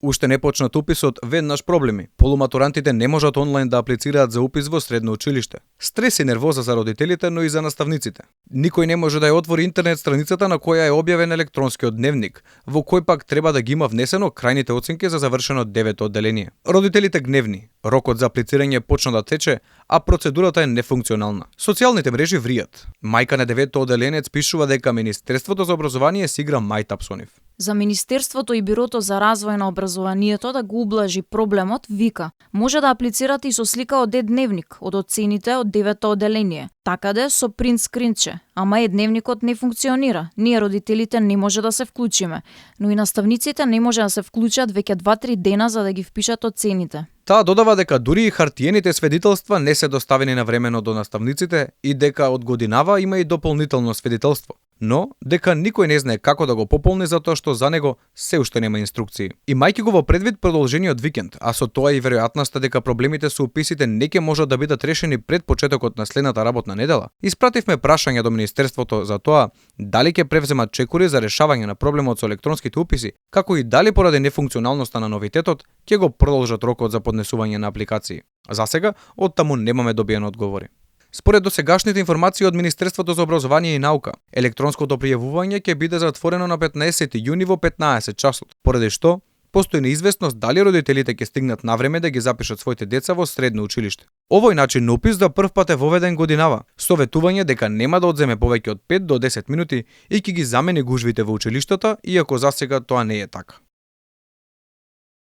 Уште не почнат уписот, веднаш проблеми. Полуматурантите не можат онлайн да аплицираат за упис во средно училиште. Стрес и нервоза за родителите, но и за наставниците. Никој не може да ја отвори интернет страницата на која е објавен електронскиот дневник, во кој пак треба да ги има внесено крајните оценки за завршено 9-то одделение. Родителите гневни, рокот за аплицирање почна да тече, а процедурата е нефункционална. Социјалните мрежи вријат. Мајка на 9-то одделенец пишува дека Министерството за образование си игра мајтап со нив. За Министерството и Бирото за развој на образованието да го ублажи проблемот, вика: може да аплицирате и со слика од дневник од оцените од 9-то одделение. Такаде со принт скринче, ама дневникот не функционира. Ние родителите не може да се вклучиме, но и наставниците не може да се вклучат веќе 2-3 дена за да ги впишат оцените. Таа додава дека дури и хартиените сведителства не се доставени навремено до наставниците и дека од годинава има и дополнително свидетелство. Но дека никој не знае како да го пополни затоа што за него се уште нема инструкции. Имајќи го во предвид продолжениот викенд, а со тоа и веројатноста дека проблемите со уписите не ќе можат да бидат решени пред почетокот на следната работна недела, испративме прашање до Министерството за тоа дали ќе превземат чекори за решавање на проблемот со електронските уписи, како и дали поради нефункционалноста на новитетот ќе го продолжат рокот за поднесување на апликации. За сега од таму немаме добиени одговори. Според досегашните информации од Министерството за образование и наука, електронското пријавување ќе биде затворено на 15 јуни во 15 часот, поради што постои неизвестност дали родителите ќе стигнат навреме да ги запишат своите деца во средно училиште. Овој начин на упис за прв пат е воведен годинава, со ветување дека нема да одземе повеќе од 5 до 10 минути и ќе ги замени гужвите во училиштата, иако засега тоа не е така.